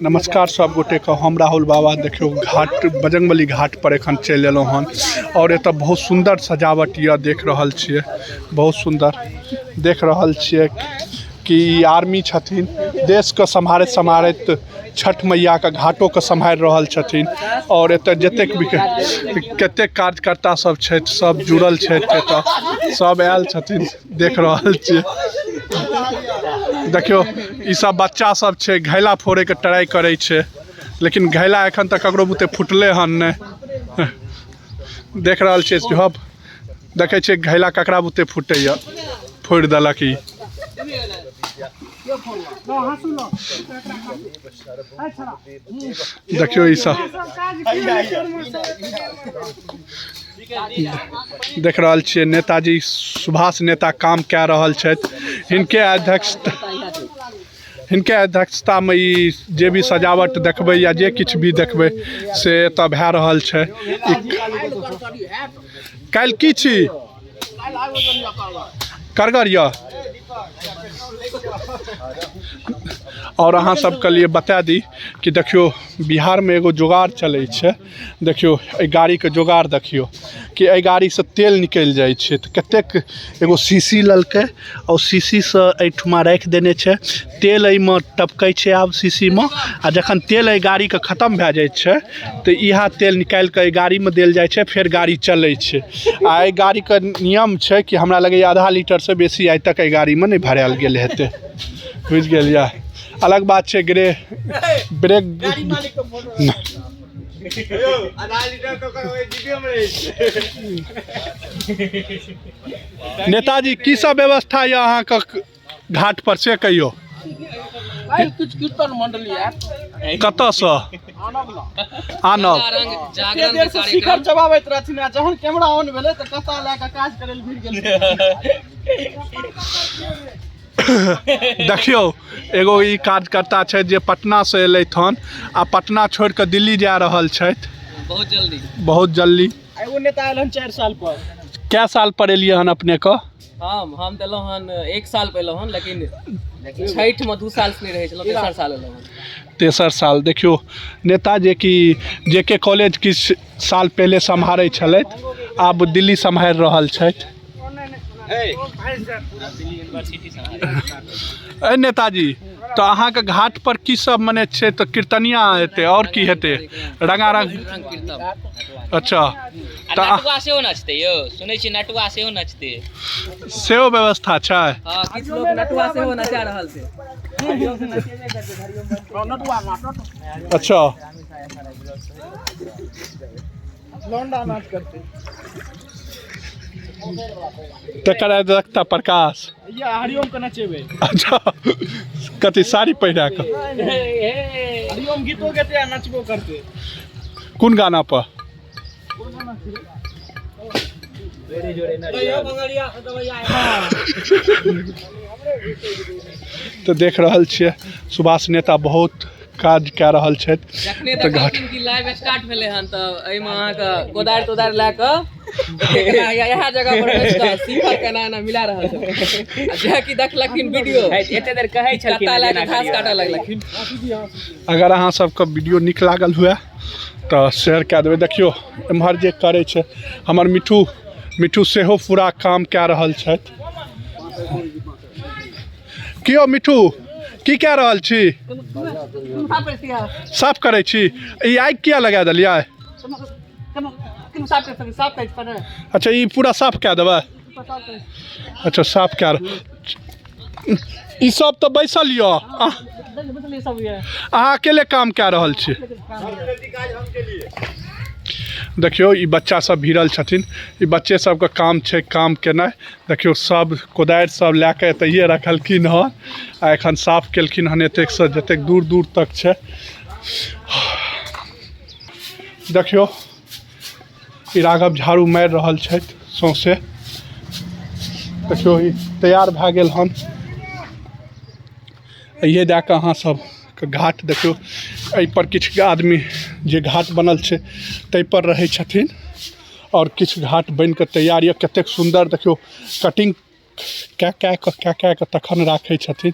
नमस्कार सब गोटे के, हम राहुल बाबा। देखियो घाट बजरंगबली घाट पर एखन चलि एलहुँ हन और एतऽ बहुत सुंदर सजावट यऽ, देख रहल छियै बहुत सुंदर देख रहल छियै कि ई आर्मी छथिन, देशके सम्हारैत सम्हारैत छठ मैयाके घाटोके सम्हारि रहल छथिन। और एतऽ जतेक भी कतेक कार्यकर्ता सब छथि, सब जुड़ल छथि, एतऽ सब आयल छथिन, देख रहल छियै। देखियौ ई सब बच्चा सब छै, घैला फोड़े के ट्राई करै छै, लेकिन घैला एखन तक ककरो बुते फुटले हन नहि। देख रहल छियै सब, देखै छियै घैला ककरा बुते फुटैया, फोड़ि देलक ई। देखियौ ई सब देख रहल छियै, नेताजी सुभाष नेता काम कए रहल छथि। हिनके अध्यक्षतामे ई जे भी सजावट देखबै या जे किछु भी देखबै से एतऽ भए रहल छै। काल्हि की छी करगर यऽ। और अहाँ सबके लिए बता दी कि देखियौ बिहारमे एगो जोगाड़ चलै छै। देखियौ एहि गाड़ीके जोगाड़ देखियौ कि एहि गाड़ीसँ तेल निकलि जाइ छै, तऽ कतेक एगो शीशी लेलकै आओर शीशीसँ एहिठुमा राखि देने छै, तेल एहिमे टपकै छै आब शीशीमे, आ जखन तेल एहि गाड़ीके खतम भए जाइ छै तऽ इएह तेल निकालि कऽ एहि गाड़ीमे देल जाइ छै, फेर गाड़ी चलै छै। आ एहि गाड़ीके नियम छै कि हमरा लगैए आधा लीटरसँ बेसी आइ तक एहि गाड़ीमे नहि भरायल गेल हेतै, बुझि गेलियै। अलग बात छै ग्रे ब्रेक। नेताजी की सब व्यवस्था यऽ अहाँके घाट पर से कहियौ? किछु कीर्तन मंडली आयत। कतऽसँ? आनब। एते देर से शिखर चबाबैत रहथिन आ जहन कैमरा ऑन भेलै तऽ कता लए कऽ काज करै लए भिड़ गेलै। देखियौ एगो ई कार्यकर्ता छथि जे पटनासँ एलथि हन आ पटना छोड़ि कऽ दिल्ली जा रहल छथि बहुत जल्दी, बहुत जल्दी। एगो नेता आयल हन 4 साल पर। कै साल पर एलियै हन अपने के? हम तऽ एलहुँ हन 1 साल पर एलहुँ हन, लेकिन छठिमे 2 साल से नहि रहै छलहुँ, तेसर साल एलहुँ हन। तेसर साल। देखियौ नेता जे कि जे के कॉलेज किछु साल पहिले सम्हारै छलथि, आब दिल्ली सम्हारि रहल छथि। अरे नेताजी, तऽ अहाँके घाट पर की सब मने छै? तऽ कीर्तनिया हेतै आओर की हेतै? रंगारंग। अच्छा, तऽ नटुआ सेहो नचतै यौ, सुनै छी नटुआ सेहो नचतै, सेहो व्यवस्था छै। हँ, किछु लोक नटुआ सेहो नचा रहल छै। अच्छा, लौंडा नाच करते तकर अध्यक्षता प्रकाश या हरिओम के नचेबै। अच्छा, कथी साड़ी पहिरा कऽ हरिओम गीतो गेते आ नचबो करते। कोन गाना पर? तऽ देख रहल छियै सुभाष नेता बहुत काज कए रहल छथि। जखने देखलखिन कि लाइव स्टार्ट भेलै हन तऽ एहिमे अहाँके कोदारि तोदारि लए कऽ इएह जगह पर बैस कऽ शिखर के एना एना मिला रहल छथिन, आ जे कि देखलखिन वीडियो एते देर कहै छलखिन कत्ता लए कऽ घास काटऽ लगलखिन। अगर अहाँ सबके वीडियो नीक लागल हुए तऽ शेयर कए देबै। देखियौ एम्हर जे करै छै हमर मिठू, मिठू सेहो पूरा काम कए रहल छथि। की यौ मिठू, की कए रहल छी? साफ करै छी। ई आगि किया लगा देलियै? अच्छा, ई पूरा साफ कए देबै? अच्छा, साफ कए। ई सब तऽ बैसल यऽ, अहाँ अकेले काम कए रहल छी। देखियौ ई बच्चा सब भिड़ल छथिन, ई बच्चे सबके काम छै काम केनाइ। देखियौ सब कोदारि सब लए कऽ एतहिए रखलखिन हन आ एखन साफ केलखिन हन एतेकसँ जतेक दूर दूर तक छै। देखियौ ई राघव झाड़ू मारि रहल छथि सौंसे। देखियौ ई तैयार भए गेल हन। इहे दए कऽ अहाँ सबके घाट देखियौ, एहिपर किछु आदमी जे घाट बनल छै ताहिपर रहै छथिन आओर किछु घाट बनि कऽ तैयार यऽ। कतेक सुन्दर देखियौ कटिंग कए कए कऽ कए कए कऽ तखन राखै छथिन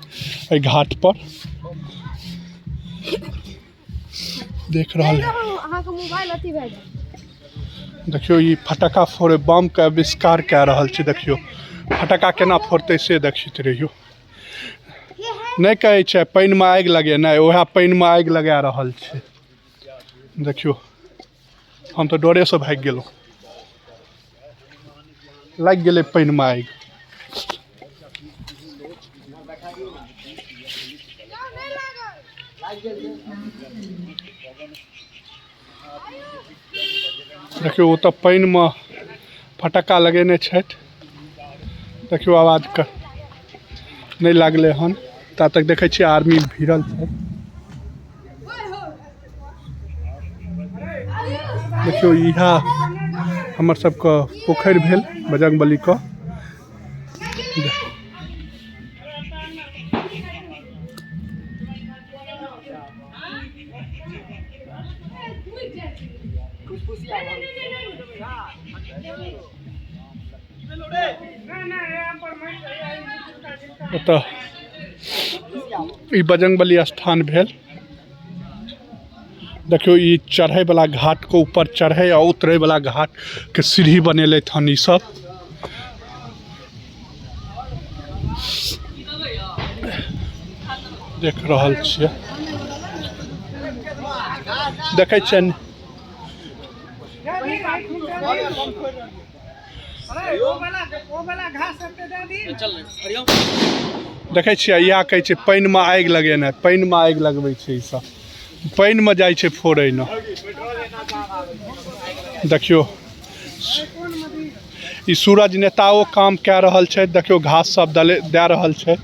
एहि घाटपर। देख रहल है। अहाँके मोबाइल अथी भए जायत। देखियौ ई फटक्का फोड़े बम के आविष्कार कए रहल छै। देखियौ फटक्का केना फोड़तै से देखैत रहियौ। नहि कहै छै पानिमे आगि लगेनाइ, उएह पानिमे आगि लगा रहल छै। देखियौ हम तऽ डरेसँ भागि गेलहुँ, लागि गेलै पानिमे आगि। देखियौ ओ तऽ पानिमे फटक्का लगेने छथि। देखियौ आवाज नहि लागलै हन। ता तक देखै छियै आर्मी भिड़ल छै। देखियौ इएह हमर सबके पोखरि भेल बजरंगबलीके। ओतऽ ई बजरंगबली स्थान भेल। देखियौ ई चढ़ै वाला घाट के ऊपर चढ़ै आ उतरै वाला घाट के सीढ़ी बनेलथि हन ई सब। देख रहल छियै, देखै छियनि। देखै छियै इएह कहै छै पानिमे आगि लगेनाइ, पानिमे आगि लगबै छै ई सब, पानिमे जाइ छै फोड़ै ने। देखियौ ई सूरज नेताओ काम कए रहल छै। देखियौ घास सब दए रहल छै।